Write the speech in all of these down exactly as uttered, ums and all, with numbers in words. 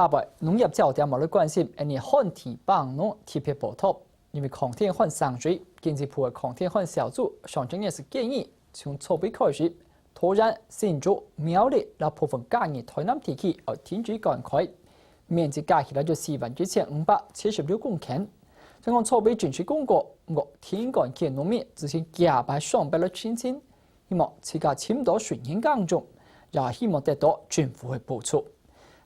下背農業焦點無來關心，𫣆俚旱地幫農特別報導，因為崁田旱省水，經濟部个崁田旱小組上正月時建議，從草肥開始，桃園、新竹、苗栗摎部分嘉義、台南地區愛停止灌溉，面積加起來就四萬一千五百七十六公頃。像講草肥正式公告，毋過停灌區農民只係加排上百來申請， 希望自家尋到水源耕種，也希望得到政府个補助。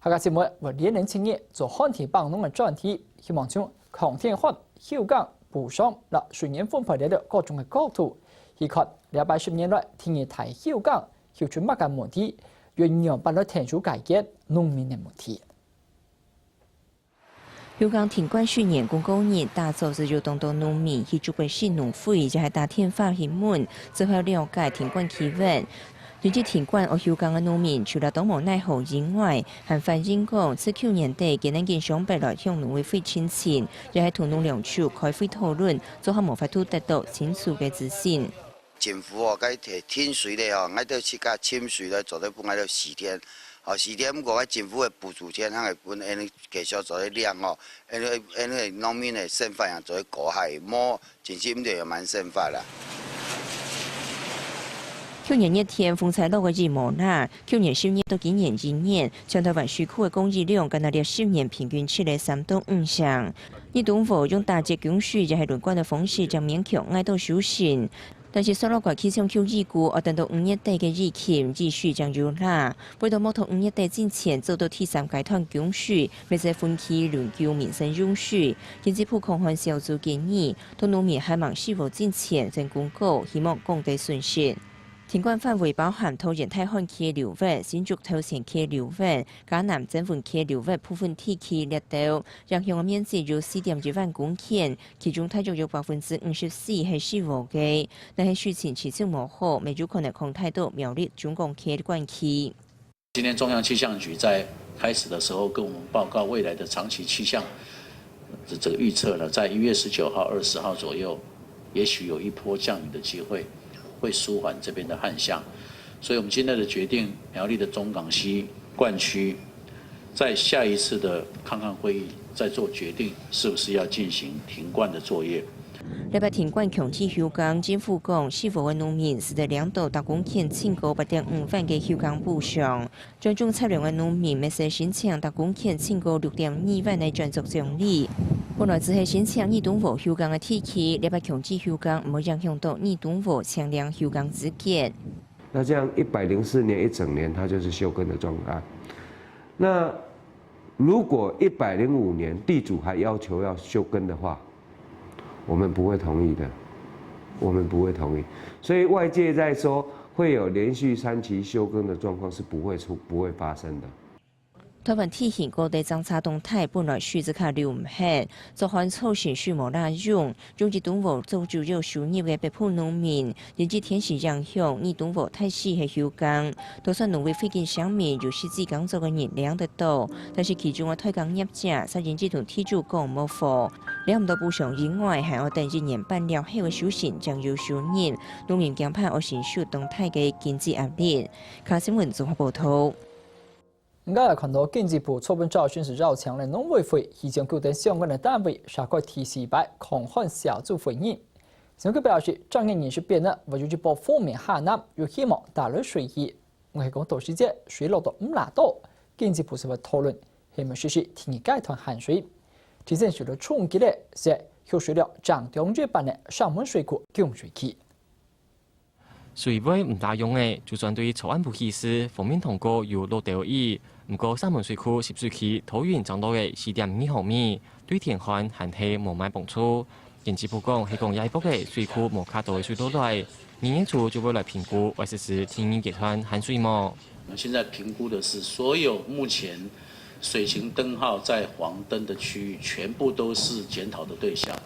客家新聞會連連七日做旱地幫農个專題，希望從崁田旱、休耕、補償摎水源分配這兜各種个角度，去看這擺十年來第二大休耕，休出麼个問題，又仰般來𢯭手解決農民个問題。 休耕停灌水源公告日，打早就有當多農民去竹北市農會，也係打電話去問，做好了解停灌期限。因為停灌愛休耕个農民，除了當無奈何以外，還反映講，自舊年底，佢等已經上北來向農委會申請，也係同農糧署開會討論，做下無法度得到清楚个資訊。 政府哦，該提停水咧吼，𠊎兜自家尋水來做得分𠊎兜四天，吼，四天毋過該政府个補助錢，還會分𫣆俚繼續做得領吼，𫣆俚𫣆俚農民个生活也做得過下，無真係毋得有蠻生活啦。舊年熱天，風搓落个雨無落，舊年十月到今年一月，全台灣水庫个供水量干焦連十年平均跌了三到五成。二東湖用打截供水也係輪灌个方式，正勉強挨到收成。 但是，索羅瓜氣象局預估，愛等到五月底个雨期，雨水正有罅。為到無到五月底進前做到第三階段供水，乜係分期輪流民生用水。經濟部崁旱小組建議，到農民還吂四五進前先公告，希望降低損失。停灌範圍包含桃園大漢區个流域、新竹頭前區个流域、嘉南曾文區个流域部分地區列島，影響个面積有四點一萬公頃， 其中大約有百分之五十四係四五个，若係水情持續無好，乜有可能擴大到苗栗中港區个灌區。今天中央氣象局在開始的時候跟我們報告未來的長期氣象的這個預測呢，在一月十九號、二十號左右，也許有一波降雨的機會，會舒緩這邊的旱象。所以我們現在的決定，苗栗的中港溪灌區 在下一次的抗旱會議再做決定，是不是要進行停灌的作業。這擺停灌強制休耕，政府講，四五个農民使得領到逐公頃淨高八點五萬个休耕補償。轉種菜糧个農民，乜使申請逐公頃淨高六點二萬个轉作獎勵。本來只係申請二東湖休耕个地區，這擺強制休耕，毋會影響到二東湖請領休耕資格。 那這樣一百零四年一整年，它就是休耕的狀態。那如果一百零五年地主還要求要休耕的話，我們不會同意的，我們不會同意。所以外界在說會有連續三期休耕的狀況，是不會出，不會發生的。 台灣地形高低爭差當大，本來水自家流毋忒，做旱造成水無罅用，用二東湖做主要收入个北埔農民，因為天時影響，二東湖大勢係休耕。就算農委會已經聲明有實際耕作个人領得到，但是其中个代耕業者煞因為同地主講無貨，領毋到補償以外，還愛等一年半了後个收成正有收入，農民驚怕愛承受當大个經濟壓力。客家新聞綜合報導。 𠊎等看到經濟部昨晡朝晨時邀請了農委會、氣象局等相關个單位，召開第四擺抗旱小組會議。氣象局表示，正月二十八日會有一波鋒面下南，有希望帶來水氣。毋過係講到時節水落到毋罅多，經濟部就會討論係無實施第二階段限水。真正受到衝擊个係蓄水量正中一半个石門水庫供水區。 水位毋罅用了，就算對昨暗晡起時鋒面通告有落兜雨，毋過石門水庫集水區桃園正落了四點二毫米，對田漢還係無麼幫助。經濟部講係講這一駁仔水庫無較多个水落來，二月初就會來評估，會實施第二階段限水無？我們現在評估的是所有目前水情燈號在黃燈的區域，全部都是檢討的對象。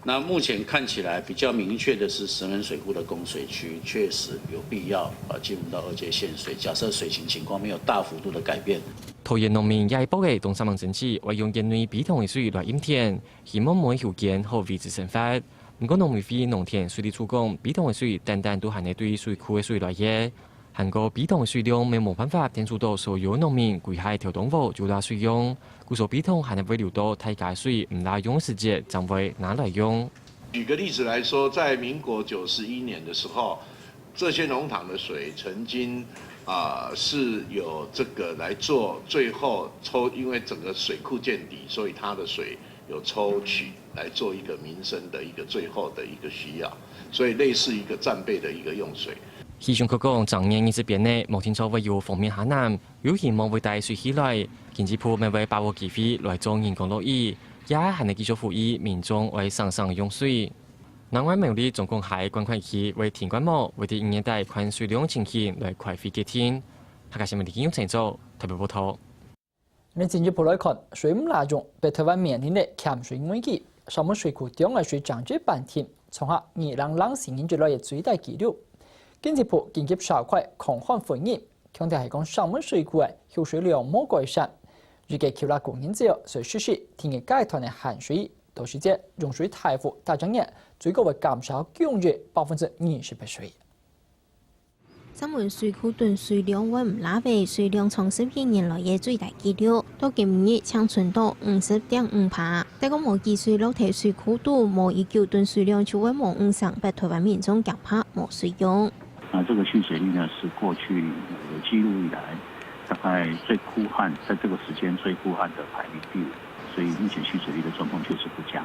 那目前看起來比較明確的是，石門水庫的供水區確實有必要，呃，進入到二階限水。假設水情情況沒有大幅度的改變。桃園農民這一駁仔當煞猛爭取，會用園內陂塘个水來飲田，希望無个休耕好維持生活。毋過農委會農田水利處講，陂塘个水單單都還係對水庫个水來个，但過陂塘水量乜無辦法填充到所有農民歸下頭東禾就罅水用，故所陂塘還係會留到大家水毋罅用時節正會拿來用。舉個例子來說，在民國九十一年的時候，這些農場的水曾經啊、是有這個來做最後抽，因為整個水庫見底，所以它的水有抽取來做一個民生的一個最後的一個需要，所以類似一個戰備的一個用水。氣象局講，正月二十八呢，無定著會有鋒面下南，有希望會帶水起來，經濟部乜會把握機會來做人工落雨，也還係繼續呼籲民眾愛省省用水。另外，苗栗中港溪灌溉區會停灌無，會在二月底看水量情形來開會決定。客家新聞李金勇製作，台北報導。 恁仔進一步來看，水毋罅用，北台灣面臨个欠水危機，石門水庫中个水漲至半坵，創下二零零四年以來个最大紀錄。經濟部緊急召開抗旱會議，強調係講石門水庫个蓄水量無改善，預計舊曆過年之後，就會實施第二階段个限水，到時節用水大戶逐隻月最高會減少供應百分之二十个水。 石門水庫囤水量會毋罅位，水量創十一年來个最大紀錄，到今日淨存到五十點五趴。再過無雨水落忒水庫肚，無幾久囤水量就會無五成，北台灣民眾驚怕無水用。那這個蓄水率呢，是過去有記錄以來，大概最枯旱，在這個時間最枯旱的排名第五，所以目前蓄水率的狀況確實不佳。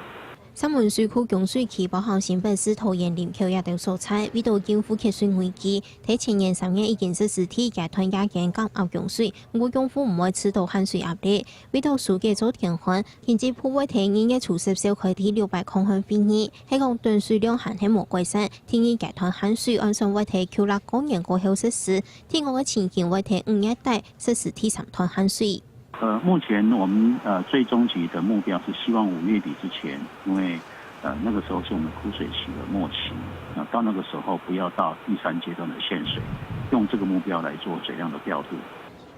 石門水庫供水區包含新北市、桃園、林口這兜所在，為著應付缺水危機，在前年三月已經實施第一階段夜間減壓供水，毋過用戶毋會受著限水壓力。為著紓解做天旱，經濟部會在二月初十召開第六擺抗旱會議，係講囤水量還係無改善，第二階段限水按算會在舊曆過年過後實施，第二个情形會在五月底實施第三段限水。 呃，目前我們，呃，最終極的目標是希望五月底之前，因為，呃，那個時候是我們枯水期的末期，那到那個時候不要到第三階段的限水，用這個目標來做水量的調度。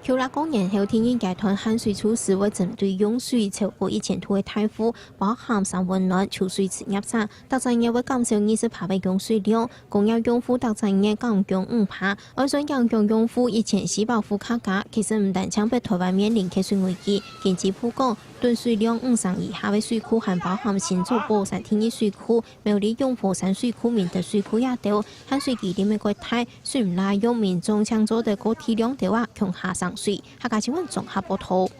舊曆過年後第二階段限水措施會針對用水超過一千度个大戶，包含三溫暖、抽水事業者，逐隻月會減少二十趴个用水量，工業用戶逐隻月減供五趴， 按算影響用戶一千四百戶客家，其實毋單淨北台灣面臨缺水危機。經濟部講，囤水量五成以下个水庫還包含新竹寶山第二水庫、苗栗永和山水庫、明德水庫這兜，限水機率乜較大，水毋罅用，民眾正做得過地兩頭啊，共下省水。客家新聞綜合報導。